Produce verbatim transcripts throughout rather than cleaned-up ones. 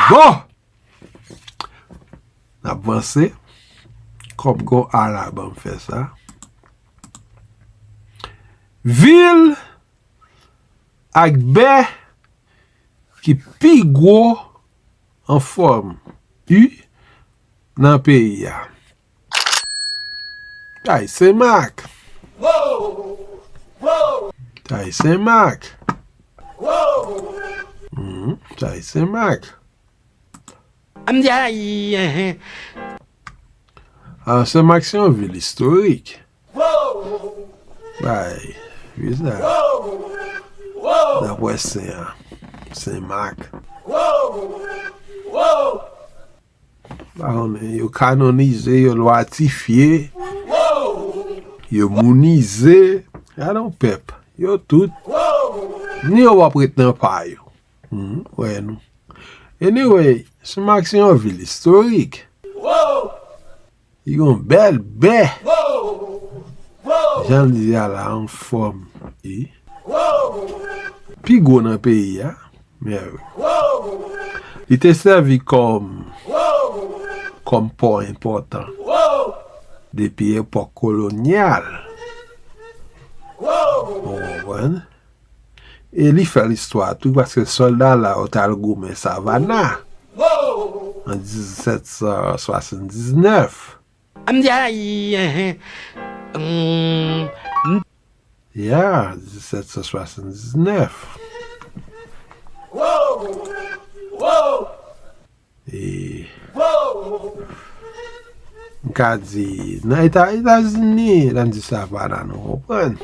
Bon! N ap vanse. Kòm gon a la ban m fè sa. Vil ak bè ki pi gwo an fòm U nan peyi a. Tay Senmak. Tay Senmak. Mhm, Tay Senmak. M di ayi, enhen. Ah, Senmak se yon vil istorik. Bay, wi sa. Dapre Sen an, Senmak. Pa konnen, yo kanonize, yo lwatifye, yo mounize. Gade yon pèp, yo tout. Ni yo w ap ret nan pa yo. Hmm, wè nou. Anyway, Senmak se yon vil istorik. Li gon bèl bè. Jan l di a la, an fòm. E pi gwo nan peyi a. Men, li te sèvi kòm, kòm pò enpòtan depi epòk kolonyal. Ou konprann? E li fè listwa tou, paske sòlda la yo t al goumen Savannah an disèt san swasanndiznèf. M di ayi, enhen. Hmm, m- Ya, disèt san swasanndiznèf. E, m ka di, nan Eta, Etazini, nan di Savannah, nou konprann.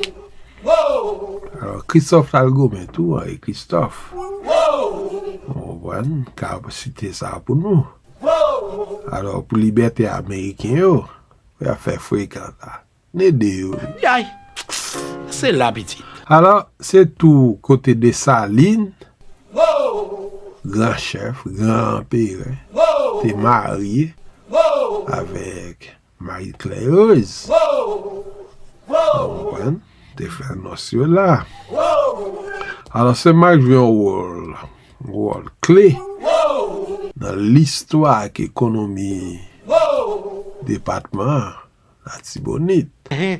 Alò, Kristòf t al goumen tou, Henri Christophe. Ou konprann? M ka site sa pou nou. Alò, pou libète ameriken yo, y ap fè frekan la. N ede yo. Yay! Se la, pitit. Alò, se tou kote Desalin, gran chèf, gran anperè, te marye avèk Marie Claire Rose. Ou konprann? Te fè nòs yo la. Alò, Senmak jwe yon wòl, wòl kle nan listwa ak ekonomi depatman an. Latibonit. Enhen.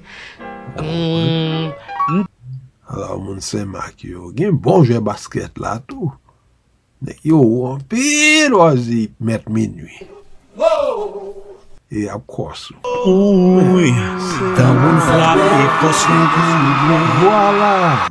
Hmm, m- Alò, moun Senmak yo, gen bon jwè baskèt la tou. Nèg yo wo anpil, w a di mèt minui. E y ap kòs ou. Wi, tanbou n frape, fòs nou pou nou. Vwala.